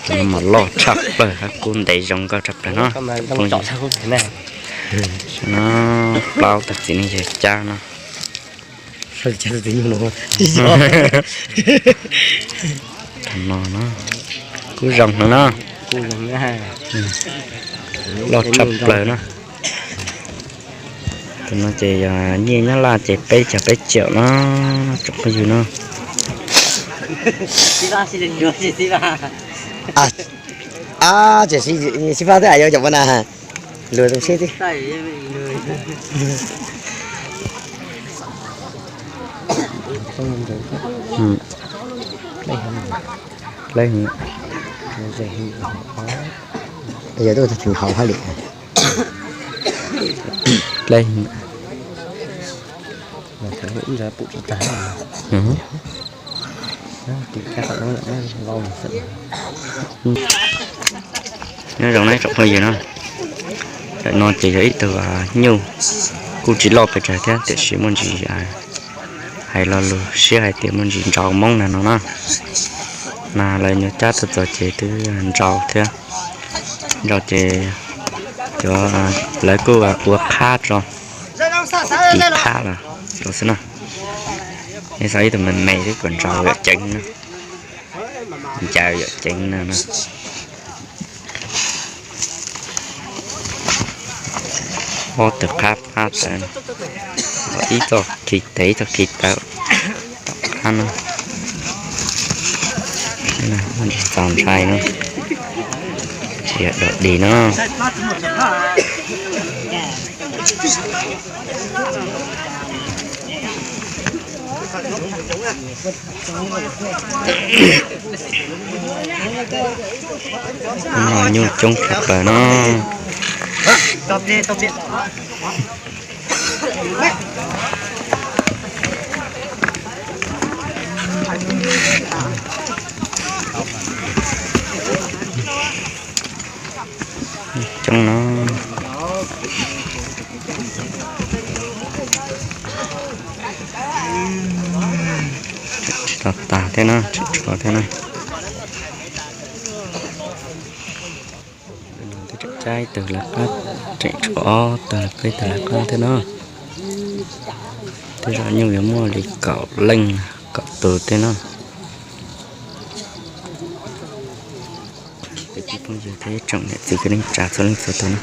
Tus no mas loj tshaj plaws, kub ntev zoo nkauj tshaj plaws no. No plaub tug txiv neej yawg cab no. Tus no no, kub zoo no na. Loj tshaj plaws na. Tus no ces yog nyiaj Nyab Laj ces peb caug peb triệu no, tsoom phooj ywg no. Ab, ces xib fab twb hais yuav cov pab na, luag tus sib twb. Yog tuaj tag thwv hauv hab li. Nyob zoo na tsoom phooj ywg na, ntawm no ces yog ib tug nyuj, kuj tsis loj pes tsawg thiab tiam sis muaj ntsis hais lo lus siab hais tias muaj ntsis ntsau moob na no na. Mas lawv nyuam cab tuaj txog ces twb ntsau thiab, ntsau ces cov, lawv kuj ua qhab tso, tis qhab los rau xwb na. Nej xav ib tug me me twb kom ntsau yam ceev na, ncaws yam ceev na. Ob tug qhab phab tawv, ib txoj khi tes ib txoj khi tawv, tom qab no. Txaus ntshai no, tsis yog dog dig no. No nyuj coob tshaj plaws no. Coob no. Tsis tau tag thiab na, tsis tshua thiab na. Twb tseem cab ib tug lawv qab, tseem tshuav ob tug lawv qab, ib tug lawv qab thiab no. Tej zaum nyuj yuav muaj li kaum leej, kaum tus thiab no. Peb tsoom phooj ywg thiab tsoom niam txiv kwv tij neej tsa txhua leej txhua tus na,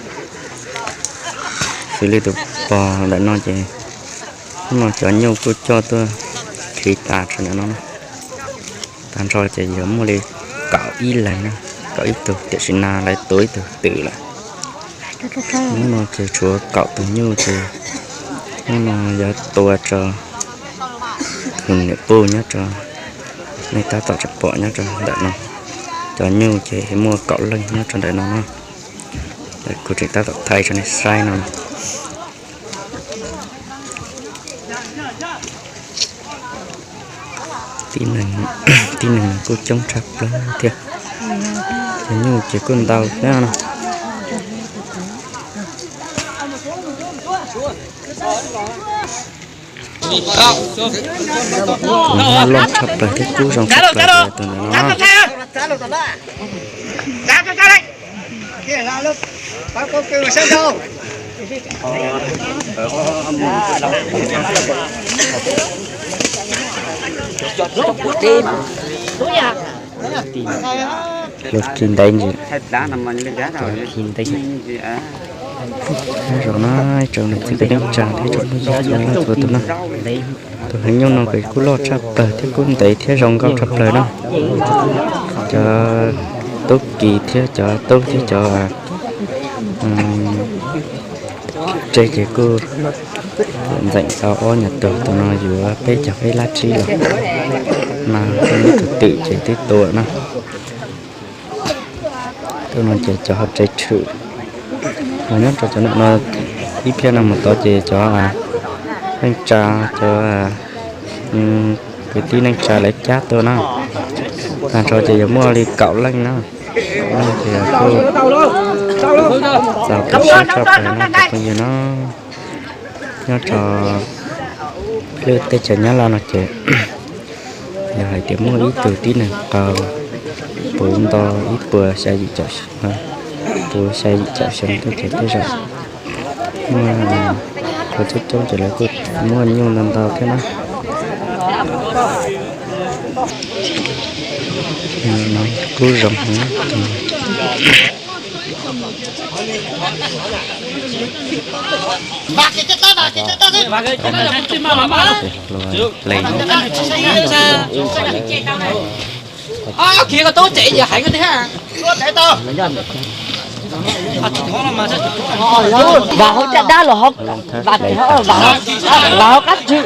xws li tus pog ntawm no ces hnub no cov nyuj kuj coj tuaj khi tas tso ntawm no na. Tag nrho ces yuav muaj li kaum ib leeg na, kaum ib tug, tiam sis nas lawv tua ib tug twm lawm. Hnub no ces tshuav kaum tus nyuj ces hnub no yuav tua rau tus niam puj nyob rau, nej tab tom tseem pom nyob rau ntawm no. Cov nyuj ces muaj kaum leej nyob rau ntawm no na. Kuv tseem tab tom thaij rau nej saib no. Tib neeg, tib neeg kuj coob tshaj plaws thiab. Cov nyuj ces kuj ntau thiab no. Tus no loj tshaj plaws thiab kub zoo tshaj plaws tus ntawm no. Lub khi ntev ntsis, khi ntev. Nyob zoo na tsoom niam txiv kwv tij neej tsa thiab tsoom phooj ywg txhua leej txhua tus na. Tus heev nyuj no ces kuj loj tshaj plaws thiab kuj ntev thiab zoo nkauj tshaj plaws na. Cov tub ki thiab cov tub thiab cov tseg ces kuj ntxeem tau ob nyuag tug, tus no yuav peb caug peb lab tsib los mas tus twm ces twb tua na. Tuaj no ces cov hauv tsev tshwm, mas nyob rau cov no ib pliag no mus tod ces cov neej tsa, cov kwv tij neej tsa lawv cab tuaj na. Tag nrho ces yuav muaj li kaum leej na. Kaum leej ces kuj txaus tu siab tshaj plaws no cov phooj ywg no. Nyob rau lub teb chaws Nyab Laj no ces yog hais tias muaj ib tug tib neeg qaug puv nto ib puas xya yim caum, puv xya yim caum xyoo tej ces tej zaum muaj qhov coob coob ces lawv kuj muaj nyuj ntau ntau thiab na. Kub zoo heev. Vam hauv caj dab los, vam hauv qab tswv.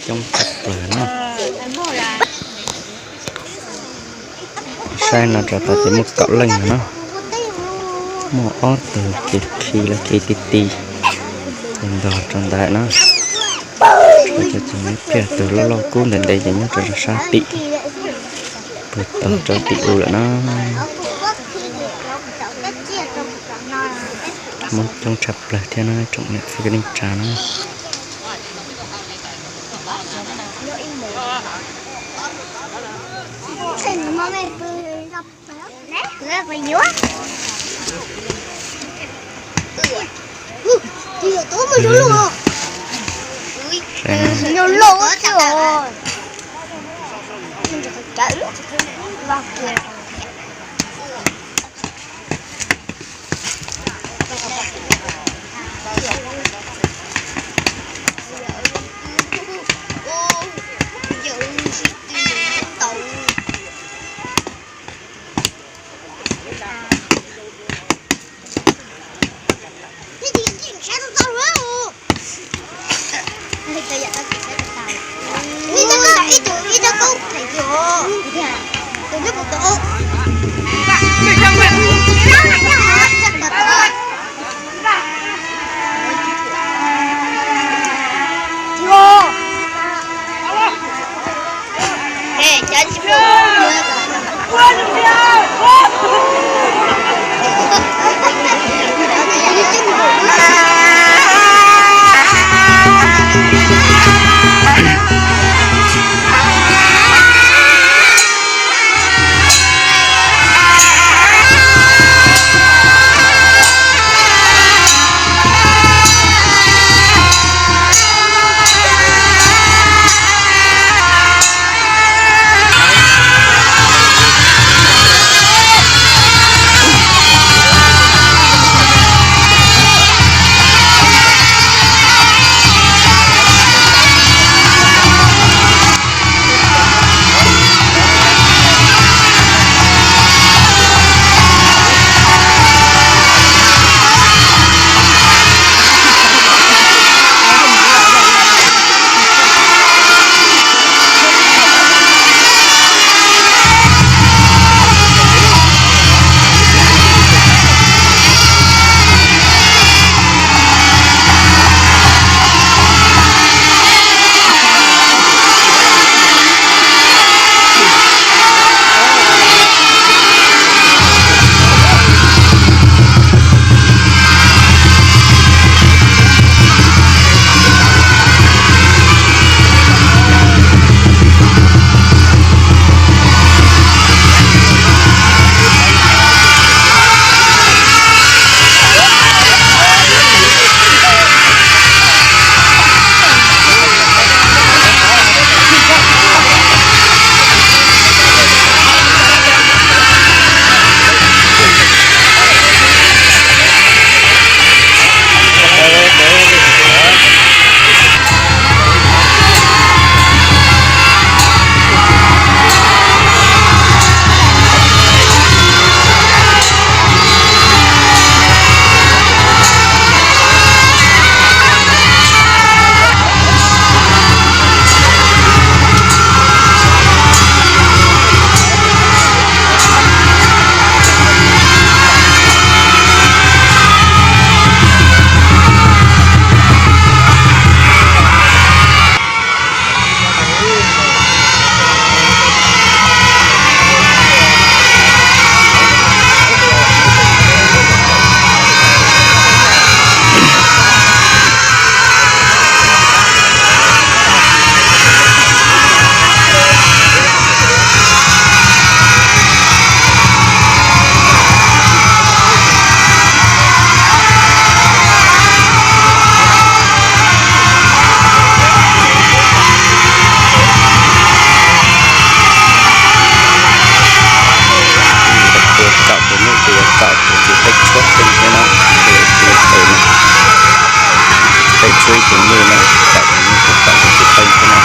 Coob tshaj plaws na. Saib no rau tod ces muaj kaum leej no na. Muaj ob tug ces khi los khi ti ti, ntog rau ntawd na. Cov tseem nyob kiag tus loj loj kub ntev ntev ces nyob rau sab tim, puag tod rau tim u lawm na. Muaj coob tshaj plaws thiab na tsoom niam txiv kwv tij neej tsa na. Peb tus nyuj no, peb tus nyuj, peb tus nyuj tsis tau thiab no.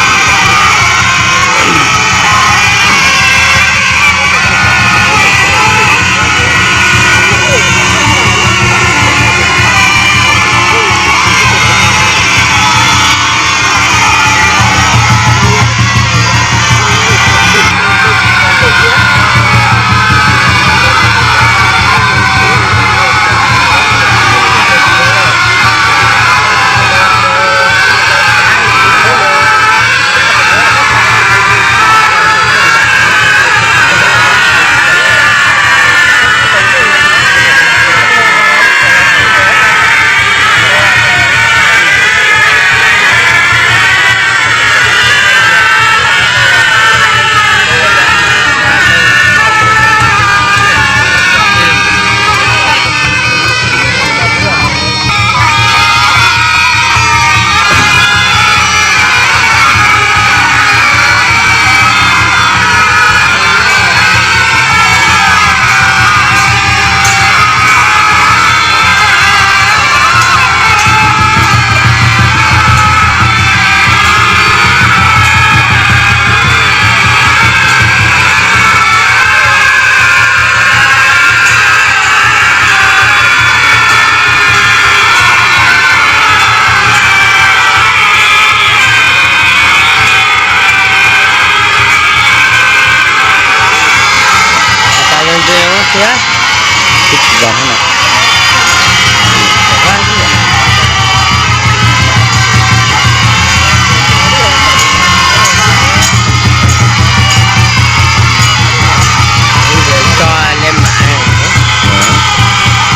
Tso le mam,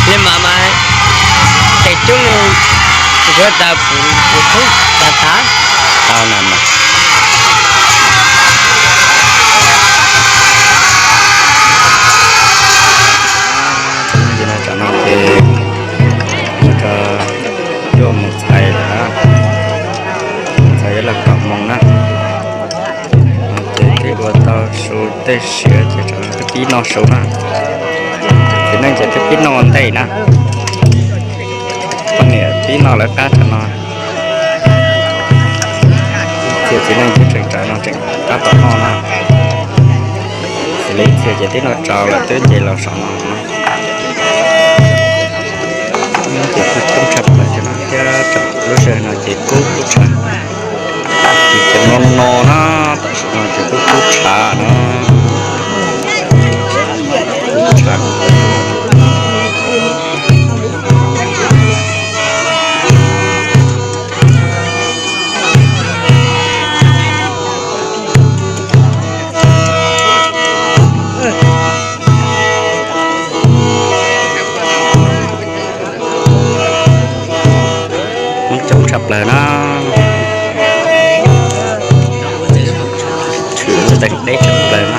le mam mas tes coob, kuv tas kuv kuv thub tas tas. Tau na mas. Tam no ces yuav mus txhais lawm, txhais yuav los kaum moos na. Ces twb ua tau su tej siav ces tsam no twb pib noj su na. Txiv neej ces twb pib noj ua ntej na. Poj niam pib noj lawv qab tsam no. Txhia txiv neej twb tseem tsam no tseem tab tom noj na. Xws li ib txhia ces twb noj tsau lawm twb nce los saum no. Ces kub tshaj plaws thiab no thiab, lub sij hawm no ces kub kub tshaj. Ces cov no no na, tam sim no ces kub kub tshaj na. Kub tshaj. Coob tshaj plaws na. Tshwm ntees deb tshaj plaws na.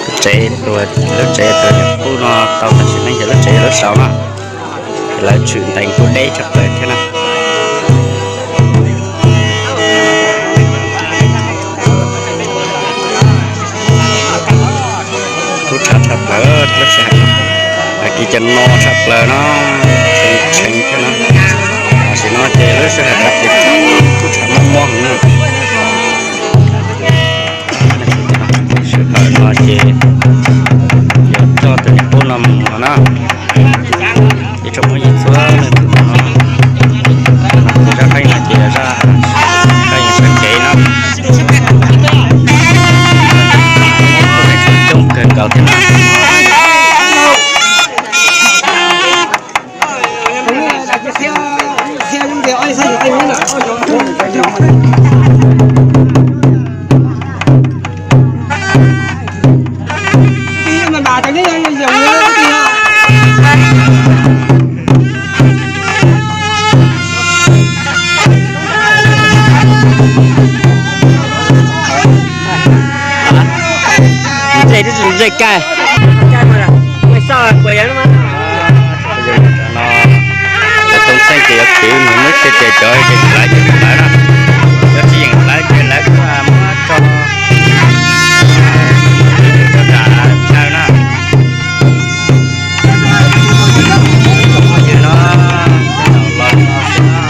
Lub tsev tuag, lub tsev tuag niam qub no tau tam sim neej ces lub tsev lub saud na. Lawv tshwm ntees kuj deb tshaj plaws thiab na. Kub tshaj tshaj plaws lub sij hawm no. Hais kiag cov no tshaj plaws no, tshee tshee thiab no. Tam sim no ces lub sij hawm no ces kub tshaj mob mob heev na. Sij hawm no ces yuav coj tus niam qub no mus no na. Ces tsoom phooj ywg txhua leej txhua tus no, tus zaj qeej no ces zaj qeej sawv cev no, coob kawg nkaus thiab na. Ntse twb tsis ntse kawg. Cov tub txeej ces yuav kwv mus muab txiaj ces cov yeem hlawv ces yeem hlawv na, cov tsis yeem hlawv ces lawv kuj muab tso rau nram chaw na. Phooj ywg no, los no xwb na.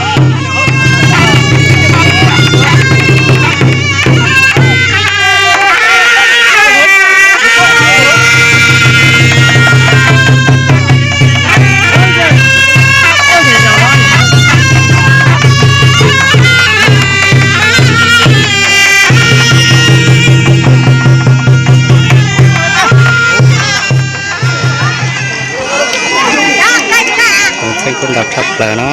Kuj ntau tshaj plaws no.